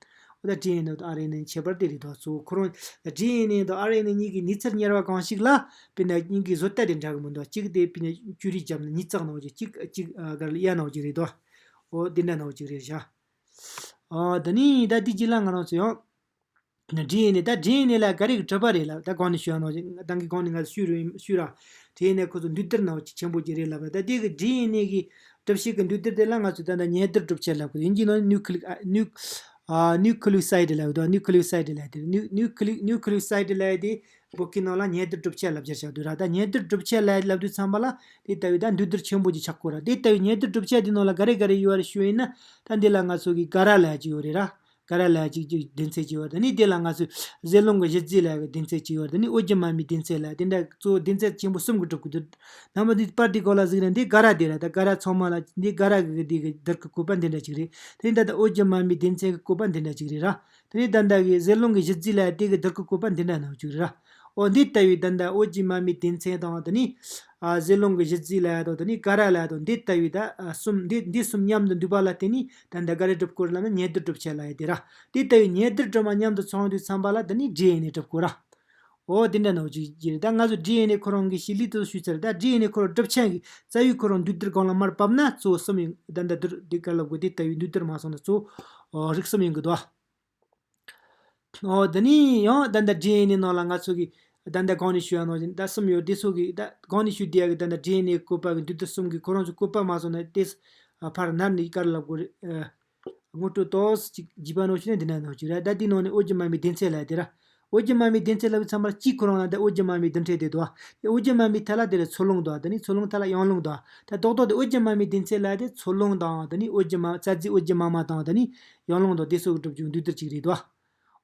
འོ་ད་ཌི་ཨེན་ཨེ་དང་ཨར་ཨེན་ཨེ་ཁྱད་པར་དེ་རེད་དོ། གཙོ་བོ་ཁོ་རང་ད་ཌི་ཨེན་ཨེ་དང་ཨར་ཨེན་ཨེ་གཉིས་ཀྱི་ནུས་རྩལ་གཉེར་བ་གང་ཞིག་ལ་དཔེར་ན་གཉིས་ཀྱི་བཟོ་ལྟ་དེ་འདྲ་གི་མི་འདུག་གཅིག་དེ་དཔེར་ན་བཅོས་རིག་བརྒྱབ་ན་ཉིས་བརྩེགས་ནང་བཞིན་གཅིག་གཅིག་ཨ་ག་ལ་གཡས་ནང་བཞིན་རེད་དོ། འོ་འདི་འདྲ་ནང་བཞིན་རེད་བཞག་འོ་ད་ནི་ད་འདི་རྗེས་ལ་ང་རང་ཚོ་ཡང་ཌི་ཨེན་ཨེ་ད་ཌི་ཨེན་ཨེ་ལ་ག་རེ་གི་གྲུབ་པ་རེད་ལབ། ད་གོང་ནས་ཞུས་པ་ནང་བཞིན་ད་གིན་གོང་ནས་ང་ཚོ་ཞུས་རེད་ཞུས་ར། ཌི་ཨེན་ཨེ་ཁོ་ཚོ་འདུས་རྡེག་ནང་བཞིན་ཆེན་པོ་ཅིག་རེད་ལབ་ར། ད་དེ་གི་ཌི་ཨེན་ཨེ་གི་གྲུབ་བྱེད་ཀྱི་འདུས་རྡེག་དེ་ལ་ང་ཚོས་ད་ལྟ་ཉེ་རྡུལ་གྲུབ་ཆ་ལབ་དགོས། དབྱིན་ཇིའི་ནང་ནིའུ་ཁི་ལིག་ཨ་ནིའུ་ཨ་ནིའུ་ཁི་ལིའུ་སའེ་ཌི་ལབ་འདུག་ནིའུ་ཁི་ལིའུ་སའེ་ཌི་ལབ་དེ་ནིའུ་ནིའུ་ཁི་ལིའུ་ནིའུ་ཁི་ལིའུ་སའེ་ཌི་ལབ་དེ་བོད་སྐད་ནང་ལ་ཉེ་རྡུལ་གྲུབ་ཆ་ལབ་རྒྱུ་ཆགས་འདུག་ར། ད་ཉེ་རྡུལ་གྲུབ་ཆ་ལབ་ལབ་དུས་ཙམ་པ་ལ་དེ་ལྟ་བུའི་ད་འདུས་རྡེག་ཆེན་པོ་ཅིག་ཆགས་དགོས་ར། དེ་ལྟ་བུའི་ཉེ་རྡུལ་གྲུབ་ཆ་དེ་ནང་ལ་ག་རེ་ག་རེ་ཡོད་རེད་ཞུས་ཡིན་ན་ད་འདི་ལ་ང་ཚོ་གི་ག་ར་ལབ་ཅིག་ཡོད་རེད་ར། ག་ར་ལབ་ཅིག་ཅིག་སྡེར་ཚད་ཅིག་ཡོད་རེད། ད་ནི་དེ་ལ་ང་ཚོས་ཟེ་རླུང་གི་གཞི་རྩའི་ལབ་གི་སྡེར་ཚད་ཅིག་ཡོད་རེད། ད་ནི་འོད་ཀྱི་མར་མེའི་སྡེར་ཚད་ལབ་དེ་འདྲ་གཙོ་བོ་སྡེར་ཚད་ཆེན་པོ་གསུམ་གྱིས་གྲུབ་ཀྱི་འདུག་རྣམ་པ་འདི་པར་འདི་སྐོར་ལ་གཟིགས་ན་འདི་ག་ར་དེ་ར། ད་ག་ར་ཚང་མ་ལ་འདི་ག་ར་གི་འདི་གི་རྡེག་གི་བཀོད་པ་འདི་འདྲ་ཅིག་རེད། དེ་ནི་ད་ལྟ་འོད་ཀྱི་མར་མེའི་སྡེར་ཚད་ཀྱི་བཀོད་པ་འདི་འདྲ་ཅིག་རེད་ར། དེ་ནི་ད་ལྟ་གི་ཟེ་རླུང་གི་གཞི་རྩའི་ལབ་དེ་གི་རྡེག་གི་བཀོད་པ་འདི་འདྲ་ནང་བཅུག་རེད་ར། འོ་འདི་ལྟ་བུའི་ད་ལྟ་འོད་ཀྱི་མར་མེའི་སྡེར་ཚད་དང་དེ་ནི་ཨ་ཟེ་རླུང་གི་གཞི་རྩའི་ལབ་དང་དེ་ནི་ག་ར་ལབ་དང་འདི་ལྟ་བུའི་ད་ཨ་གསུམ་འདི་འདི་གསུམ་མཉམ་དུ་འདུས་པ་ལ་བརྟེན་ནས་ད་ལྟ་ག་རེ་གྲུབ་དགོས་རེད་ལབ་ན་ཉེ་རྡུལ་གྲུབ་ཆ་ལབ་ཡ་དེ་ར། དེ་ལྟ་བུའི་ཉེ་རྡུལ་གྲུབ་མ་མཉམ་དུ་ཚང་དུས་ཙམ་པ་ལ་དེ་ནི་ཌི་ཨེན་ཨེ་གྲུབ་དགོས་ར། འོ་དེ་འདྲ་ནང་བཅུག་གི་རེད། ད་ང་ཚོ་ཌི་ཨེན་ཨེ་ཁོ་རང་གི་བྱེད་ལས་དེ་ཚོ་ཞུས་ཚར། ད་ཌི་ཨེན་ཨེ་ཁོ་རང་གྲུབ་ཆ་གི་རྩ་བའི་ཁོ་རང་འདུས་རྡེག་སྒང་ལ་མར་བབས་ན་གཙོ་བོ་གསུམ་ཡིན། ད་ལྟ་འདིར་འདི་ག་ལབ་དགོས། དེ་ལྟ་བུའི་འདུས་རྡེག་མ་སོང་ན་གཙོ་བོ་རིགས་གསུམ་ཡིན་གི་འདུག་འོ་དེ་ནི་ཡང་ད་ལྟ་ཌི་ཨེན་ཨེ་ནང་ལ་ང་ཚོ་གི་ད་ལྟ་གོང་ནས་ཞུས་པ་ནང་བཞིན་ད་གསུམ་ཡོད། དེ་ཚོ་གི་ད་གོང་ནས་ཞུས་དེ་ཡ་གི་ད་ལྟ་ཌི་ཨེན་ཨེ་བཀོད་པ་གི་འདུས་རྡེག་གསུམ་གི་ཁོ་རང་ཚོ་བཀོད་པ་མ་སོང་ན་དེ་ཕར་ནར་ནས་ག་རེ་ལབ་དགོས་རེད། ཨ། ངོ་སྤྲོད་ཏོག་ཙམ་ཅིག་བགྱིས་པ་ནང་བཞིན་འདི་འདྲ་ནང་བཅུག་རེད། ད་འདི་ནང་ནས་འོད་ཀྱི་མར་མེའི་སྡེར་ཚད་ལབ་དེ་ར། འོད་ཀྱི་མར་མེའི་སྡེར་ཚད་ལབ་དུས་ཙམ་པར་གཅིག་ཁོ་རང་ལ་ད་འོད་ཀྱི་མར་མེའི་རྡུལ་ཕྲན་དེ་འདུག་བ། དེ་འོད་ཀྱི་མར་མེའི་ཐད་ལ་དེ་ལ་འཚོ་རླུང་འདུག་བ། དེ་ནི་འཚོ་རླུང་ཐད་ལ་ཡང་རླུང་འདུག་བ། ད་རྡོག་རྡོག་དེ་འོད་ཀྱི་མར་མེའི་སྡེར་ཚད་ལབ་དེ་འཚོ་རླུང་དང་དེ་ནི་འོད་ཀྱི་མར་རྩ་རྫས་འོད་ཀྱི་མར་མ་དང་དེ་ནི་ཡང་རླུང་དང་དེ་སོགས་ཀྱིས་གྲུབ་བྱུང་འདུས་རྡེག་ཅིག་རེད་དོ།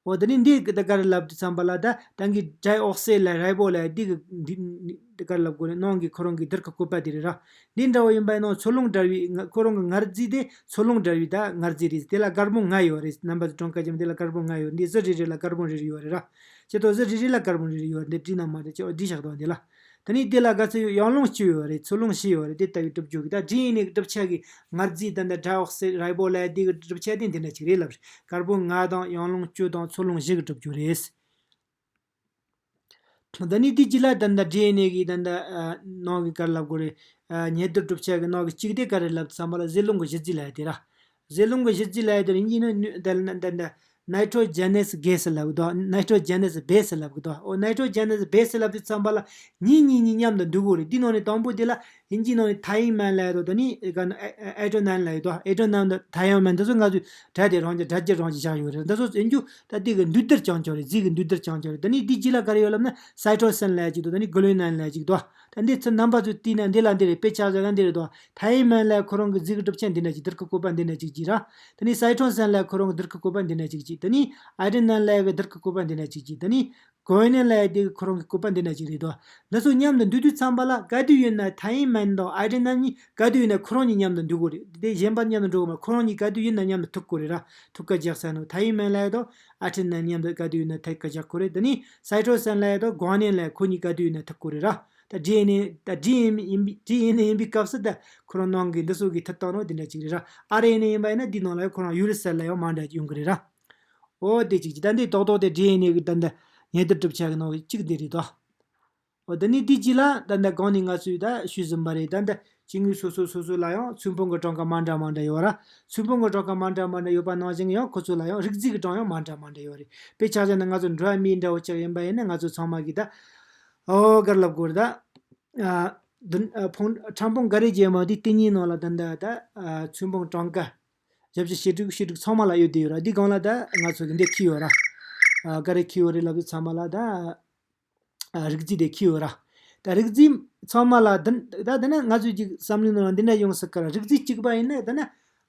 འོ་དེ་ནི་འདི་ག་རེ་ལབ་དུས་ཙམ་པ་ལ་ད་ད་གིན་ཌའི་ཨོག་སི་ལབ་ར་བོ་ལབ་འདི་གི་འདི་འདི་ག་རེ་ལབ་དགོས་རེད། ནང་གི་ཁོ་རང་གི་རྡེག་གི་བཀོད་པ་དེ་རེད་ར། འདི་འདྲ་བོ་ཡིན་པ་ཡིན་ན་འཚོ་རླུང་འདྲ་བའི་ང་ཁོ་རང་གི་ངར་རྫས་དེ་འཚོ་རླུང་འདྲ་བའི་ད་ངར་རྫས་རེད། དེ་ལ་ཀར་བོན་ལྔ་ཡོད་རེད། རྣམ་པ་ཚོ་གྲངས་ཀ་རྒྱབ་འདི་ལ་ཀར་བོན་ལྔ་ཡོད། འདི་གཟི་རིལ་རིལ་ལ་ཀར་བོན་རིལ་རིལ་ཡོད་རེད་ར། ཁྱེད་ཚོ་གཟི་རིལ་རིལ་ལ་ཀར་བོན་རིལ་རིལ་ཡོད་རེད། འདི་བྲིས་ན་མ་རེད། ཅེས་འོ་འདི་བཞག་དང་འདི་ལ། དེ་ནས་འདི་ལ་ག་ཚོད་ཡོད། ཡང་རླུང་བཅུ་ཡོད་རེད། འཚོ་རླུང་བཞི་ཡོད་རེད། དེ་ལྟ་བུའི་གྲུབ་རྒྱུ་གི་ད་ཌི་ཨེན་ཨེ་གི་གྲུབ་ཆ་གི་ངར་རྫས་ད་ལྟ་ཌའི་ཨོག་སི་ར་བོ་ལབ་དེ་གི་གྲུབ་ཆ་དེ་འདི་འདྲ་ཅིག་རེད་ལབ་རེད། ཀར་བོན་ལྔ་དང་ཡང་རླུང་བཅུ་དང་འཚོ་རླུང་བཞི་གི་གྲུབ་རྒྱུ་རེད། ད་ནི་དེ་རྗེས་ལ་ད་ལྟ་ཌི་ཨེན་ཨེ་གི་ད་ལྟ་ཨ་ནང་གི་ག་རེ་ལབ་དགོས་རེད། ཨ་ཉེ་རྡུལ་གྲུབ་ཆ་གི་ནང་གི་གཅིག་དེ་ག་རེ་ལབ་ཙམ་པ་ལ་ཟེ་རླུང་གི་གཞི་རྩ་ལབ་དེ་ར། ཟེ་རླུང་གི་གཞི་རྩ་ལབ་དེ་རིང་གི་ནི་ནུ་ད་ལ་ད་ལྟ་ནའི་ཊྲོ་ཇེ་ནེ་སི་གྷེ་སི་ལབ་གི་འདུག་ནའི་ཊྲོ་ཇེ་ནེ་སི་བྷེ་སི་ལབ་གི་འདུག་འོ་ནའི་ཊྲོ་ཇེ་ནེ་སི་བྷེ་སི་ལབ་དུས་ཙམ་པ་ལ་གཉིས་གཉིས་གཉིས་མཉམ་དུ་འདུ་དགོས་རེད། འདི་ནང་ནས་དང་པོ་དེ་ལ་དབྱིན་ཇིའི་ནང་ནས་ཐའི་མན་ལབ་ཡ་དང་ད་ནི་ཨེ་ཨེ་ཨེ་ཌོ་ནན་ལབ་ཡ་དང་། ཨེ་ཌོ་ནན་དང་ཐའི་ཡང་མན་དེ་ཚོ་ང་ཚོས་སྒྲ་དེ་རང་གི་སྒྲ་རྒྱུད་རང་གི་བཞག་ཡོད་རེད། འདི་ཚོ་ཡིན་རྒྱུ་ད་དེ་གི་འདུས་རྡེག་རྐྱང་རྐྱང་རེད། རྫས་ཀྱི་འདུས་རྡེག་རྐྱང་རྐྱང་རེད། ད་ནི་འདི་རྗེས་ལ་ག་རེ་ཡོད་ལབ་ན་སའི་ཊོ་སིན་ལབ་ཡ་ཅིག་འདུག་ད་ནི་གྷི་ལུ་ནན་ལབ་ཡ་ཅིག་འདུག་ད་འདི་ཚོ་རྣམ་པ་ཚོས་བལྟས་ན་འདི་ལ་འདི་རེད། དཔེ་ཆ་བཞག་ན་འདི་རེད་དོ། ཐའི་མན་ལ་ཁོ་རང་གི་རྫས་ཀྱི་གྲུབ་ཆ་འདི་འདྲ་ཅིག་རྡེག་གི་བཀོད་པ་འདི་འདྲ་ཅིག་ཅིག་ར། དེ་ནས་སའི་ཊོ་སིན་ལ་ཁོ་རང་གི་རྡེག་གི་བཀོད་པ་འདི་འདྲ་ཅིག་ཅིག་དེ་ནས་ཨའི་ཌོ་ནན་ལ་གི་རྡེག་གི་བཀོད་པ་འདི་འདྲ་ཅིག་ཅིག་དེ་ནས་གྷི་ལུ་ནན་ལ་དེ་གི་ཁོ་རང་གི་བཀོད་པ་འདི་འདྲ་ཅིག་རེད་དོ། འདི་ཚོ་མཉམ་དུ་འདུས་དུས་ཙམ་པ་ལ་ག་དུས་ཡིན་ན་ཐའི་མན་དང་ཨའི་ཌོ་ནན་གཉིས་ག་དུས་ཡིན་ན་ཁོ་རང་གཉིས་མཉམ་དུ་འདུ་དགོས་རེད། དེ་གཞན་པ་མཉམ་དུ་འགྲོ་དགོས་མ། ཁོ་རང་གཉིས་ག་དུས་ཡིན་ན་མཉམ་དུ་ཐུག་དགོས་རེད་ར། ཐུག་ག་རྒྱག་ས་ནོ་ཐའི་མན་ལ་དང་ཨའི་ཌོ་ནན་མཉམ་དུ་ག་དུས་ཡིན་ན་ཐུག་ག་རྒྱག་དགོས་རེད། དེ་ནས་སའི་ཊོ་སིན་ལ་དང་གྷི་ལུ་ནན་ལ་ཁོ་གཉིས་ག་དུས་ཡིན་ན་ཐུག་དགོས་རེད་ར། ད་ཌི་ཨེན་ཨེ་ད་ཌི་ཨེན་ཨེ་ཡིན་པའི་ཌི་ཨེན་ཨེ་ཡིན་པའི་སྐབས་སུ་ད་ཁོ་རང་ནང་གི་འདི་ཚོ་གི་ཐད་གཏོང་ནོ་དེ་འདྲ་ཅིག་རེད་ར། ཨར་ཨེན་ཨེ་ཡིན་པ་ཡིན་ན་འདི་ནང་ལ་ཡང་ཁོ་རང་ཡུ་རེ་སི་ལ་ཡང་མ་འདྲ་ཡོང་གི་རེད་ར། འོ་དེ་ཅིག་ཅིག་ད་འདི་རྡོག་རྡོག་དེ་ཌི་ཨེན་ཨེ་གི་ད་འདི་ཉེ་རྡུལ་གྲུབ་ཆ་གི་ནང་གི་གཅིག་འདི་རེད་དོ། འོ་ད་ནི་འདི་གཅིག་ལ་ད་འདི་གོང་ནས་ང་ཚོས་ད་ཞུས་ཟིན་པ་རེད། ད་འདི་སྐྱེ་དངོས་སོ་སོ་སོ་སོ་ལ་ཡང་ཚོས་ཕུང་གི་གྲངས་ཀ་མ་འདྲ་མ་འདྲ་ཡོད་ར། ཚོས་ཕུང་གི་གྲངས་ཀ་མ་འདྲ་མ་འདྲ་ཡོད་པ་ནང་བཞིན་ཡང་ཁོ་ཚོ་ལ་ཡང་རིགས་རྫས་ཀྱི་གྲངས་ཡང་མ་འདྲ་མ་འདྲ་ཡོད་རེད། དཔེ་ཆ་བཞག་ན་ང་ཚོ་འགྲོ་བ་མི་འདྲ་བོ་ཅིག་ཡིན་པ་ཡིན་ན་ང་ཚོ་ཚང་མ་གི་ད། ཨོ་གར་ལབ་དགོས་རེད་ད། ཨ་དུན་ཨ་ཕུང་ཕྲ་ཕུང་ག་རེ་བརྗེ་མ་དེ་དེ་གཉིས་ནང་ལ་ད་ད་ད་ཨ་ཚོས་ཕུང་གྲངས་ཀ་ཞབས་ཕྱི་བྱེད་དུས་བྱེད་དུས་ཚང་མ་ལ་ཡོད་དེ་ཡོད་ར། འདི་སྒང་ལ་ད་ང་ཚོ་གི་འདི་ཁྱི་ཡོད་ར། ཨ་ག་རེ་འཁྱེར་ཡོད་རེད་ལབ་དུས་ཚང་མ་ལ་ད། ཨ་རིག་རྫས་དེ་འཁྱེར་ཡོད་ར། ད་རིག་རྫས་ཚང་མ་ལ་འདི་ད་འདི་ན་ང་ཚོའི་ཅིག་བསམ་བློའི་ནང་ལ་འདི་འདྲ་ཡོང་སྲིད་ཀ་ར། རིག་རྫས་གཅིག་པ་ཡིན་ན་ད་ན་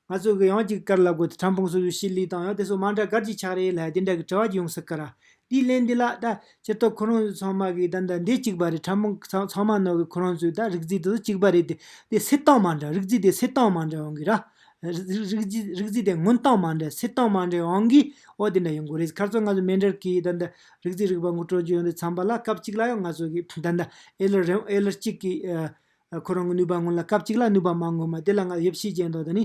ང་ཚོ་གི་ཡང་ཅིག་ག་རེ་ལབ་དགོས། ད་ཕྲ་ཕུང་སོ་སོའི་བྱེད་ལས་དང་ཡང་དེ་ཚོ་མ་འདྲ་ག་རེ་ཅིག་ཆགས་རེད་ལབ་དེ་འདྲ་གི་དྲི་བ་ཅིག་ཡོང་སྲིད་ཀ་ར། དེའི་ལན་འདི་ལ་ད་སྤྱིར་བཏང་ཁོ་རང་ཚོ་ཚང་མ་གི་ད་ད་འདི་གཅིག་པ་རེད། ཕྲ་ཕུང་ཚང་ཚང་མ་ནང་གི་ཁོ་རང་ཚོའི་ད་རིག་རྫས་དེ་ཚོ་གཅིག་པ་རེད། དེ་དེ་སེལ་སྟངས་མ་འདྲ། རིག་རྫས་དེ་སེལ་སྟངས་མ་འདྲ་ཡོང་གི་ར། རིག་རིག་རིག་རྫས་དེ་མངོན་སྟངས་མ་འདྲ། སེལ་སྟངས་མ་འདྲ་ཡོང་གི། འོ་དེ་འདྲ་ཡོང་གི་རེད། ཁ་སང་ང་ཚོ་མེ་འབྲེལ་གྱིས་ད་ལྟ་རིག་རྫས་རིག་པ་ངོ་སྤྲོད་རྒྱུ་ཡོང་དུས་ཙམ་པ་ལ་སྐབས་གཅིག་ལ་ཡང་ང་ཚོ་གི་ད་ལྟ་ཨེ་ལར་རེ་ཨེ་ལར་གཅིག་གི་ཨ་ཁོ་རང་གི་ནུས་པ་མངོན་ལ་སྐབས་གཅིག་ལ་ནུས་པ་མ་མངོན་མ་དེ་ལ་ང་ཡོད་ཤེས་ཀྱི་འདུག་ད་ནི་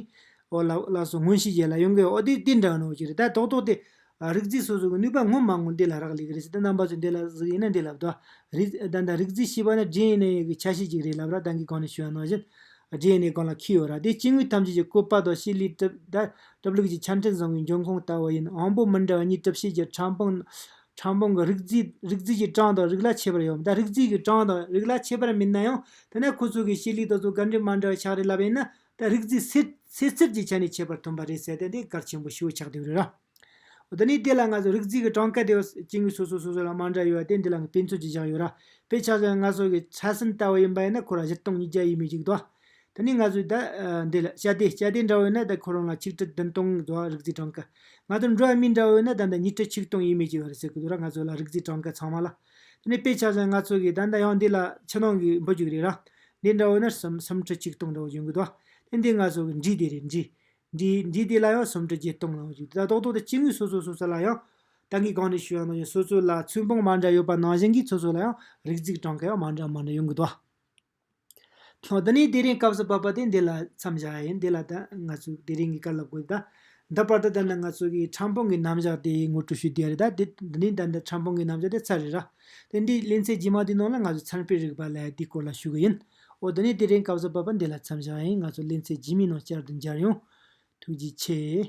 འོ་ལ་ལ་སོ་མངོན་ཤེས་ཀྱི་ལ་ཡོང་གི། འོ་དེ་དེ་འདྲ་ནོ་ཅིག་རེད། ད་རྡོག་རྡོག་དེ་ཨ་རིག་རྫས་སོ་སོ་གི་ནུས་པ་མངོན་མ་མངོན་དེ་ལ་རག་ལས་ཀྱི་རེད་ཟེར། ད་རྣམ་པ་ཚོས་འདི་ལ་གཟིགས་ཡིན་ན་འདི་ལབ་དོ། རིག་ད་ལྟ་རིག་རྫས་ཞེས་པ་ནི་ཌི་ཨེན་ཨེ་གི་ཆ་ཤས་ཅིག་རེད་ལབ་ར། ད་གིན་གོང་ནས་ཞུས་པ་ནང་བཞིན་ཌི་ཨེན་ཨེ་སྒང་ལ་འཁྱེར་ཡོད་ར། དེ་སྐྱེ་དངོས་ཐམས་ཅད་ཀྱི་བཀོད་པ་དང་བྱེད་ལས་གྲུབ་ད་གྲུབ་ལུགས་ཀྱི་ཆ་འཕྲིན་བཟང་བའི་འབྱུང་ཁུངས་ལྟ་བུ་ཡིན། དབང་པོ་མི་འདྲ་བ་གཉིས་གྲུབ་བྱེད་ཀྱི་ཕྲ་ཕུང་ཕྲ་ཕུང་གི་རིག་རྫས་རིག་རྫས་ཀྱི་གྲངས་དང་རིགས་ལ་ཁྱད་པར་ཡོད། ད་རིག་རྫས་ཀྱི་གྲངས་དང་རིགས་ལ་ཁྱད་པར་མིན་ན་ཡང་དེ་ནས་ཁོ་ཚོ་གི་བྱེད་ལས་དེ་ཚོ་ག་འདྲ་མ་འདྲ་བ་ཆགས་རེད་ལབ་ཡིན་ན། ད་རིག་རྫས་སེལ་སེལ་ཚུལ་གྱི་ཆ་ནས་ཁྱད་པར་ཐོན་པ་རེད་ཟེར་ཏེ་འདི་གལ་ཆེན་པོ་ཞེ་པོ་ཆགས་བསྡད་ཡོད་རེད་ར། འོ་ད་ནི་དེ་ལ་ང་ཚོ་རིག་རྫས་ཀྱི་གྲངས་ཀ་དེ་སྐྱེ་དངོས་སོ་སོ་སོ་སོ་ལ་མ་འདྲ་ཡོད་པ་དེ་འདི་ལ་ངས་དཔེ་མཚོན་ཅིག་བཞག་ཡོད་ར། དཔེ་ཆ་བཞག་ན་ང་ཚོ་གི་ཆ་སྲིན་ལྟ་བུ་ཡིན་པ་ཡིན་ན་ཁོ་ར་བཞི་སྟོང་ཉིས་བརྒྱ་ཡས་མས་ཅིག་འདུག་ད་ནི་ང་ཚོས་ད་ཨ་འདི་ལ་བྱ་དེ་བྱ་དེ་འདྲ་བོ་ཡིན་ན་ད་ཁོ་རང་ལ་ཆིག་ཁྲི་བདུན་སྟོང་འདུག་རིག་རྫས་གྲངས་ཀ། ང་ཚོ་འགྲོ་བ་མི་འདྲ་བོ་ཡིན་ན་ད་ད་ཉི་ཁྲི་ཆིག་སྟོང་ཡས་མས་ཅིག་ཡོད་རེད་ཟེར་གི་འདུག་ར། ང་ཚོ་ལ་རིག་རྫས་གྲངས་ཀ་ཚང་མ་ལ། ད་ནི་དཔེ་ཆ་བཞག་ན་ང་ཚོ་གི་ད་ད་ཡང་འདི་ལ་ཕྱི་ནང་གི་འབུལ་རྒྱུ་རེད་ར། འདི་འདྲ་བོ་ཡིན་ན་སུམ་སུམ་ཁྲི་ཆིག་སྟོང་འདྲ་བོ་ཡོང་གི་འདུག་དེ་འདི་ང་ཚོ་གི་འབྲས་དེ་རེད། འབྲས། འབྲས་འབྲས་དེ་ལ་ཡང་སུམ་ཁྲི་བརྒྱད་སྟོང་ལ་ཡོང་གི་འདུག་ད་རྡོག་རྡོག་དེ་སྐྱེ་དངོས་སོ་སོ་སོ་སོ་ལ་ཡང་ད་གིན་གོང་ནས་ཞུས་པ་ནང་བཞིན་སོ་སོ་ལ་ཚོས་ཕུང་མ་འདྲ་ཡོད་པ་ནང་བཞིན་གྱི་སོ་སོ་ལ་ཡང་རིག་རྫས་གྲངས་ཀ་ཡང་མ་འདྲ་མ་འདྲ་ཡོང་གི་འདུག་ཨོ་ད་ནི་དེ་རིང་སྐབས་སུ་བབ་པ་དེ་འདི་ལ་མཚམས་བཞག་ཡིན། འདི་ལ་ད་ང་ཚོས་དེ་རིང་གི་བཀའ་སློབ་དགོས་ད། འདི་བར་དུ་ད་ནི་ང་ཚོ་གི་ཕྲ་ཕུང་གི་རྣམ་གཞག་དེ་ངོ་སྤྲོད་ཞུས་བསྡད་རེད། ད་དེ་འདི་ནི་ད་འདི་ཕྲ་ཕུང་གི་རྣམ་གཞག་དེ་ཚར་རེད་ར། དེ་འདི་ལེ་ཚན་རྗེས་མ་དེའི་ནང་ལ་ང་ཚོ་ཚན་པའི་རིག་པ་ལབ་ཡ་དེའི་སྐོར་ལ་ཞུ་གི་ཡིན། ཨོ་ད་ནི་དེ་རིང་སྐབས་སུ་བབ་པ་འདི་ལ་མཚམས་བཞག་ཡིན། ང་ཚོ་ལེ་ཚན་རྗེས་མའི་ནང་བསྐྱར་དུ་མཇལ་ཡོང་། ཐུགས་རྗེ་ཆེ།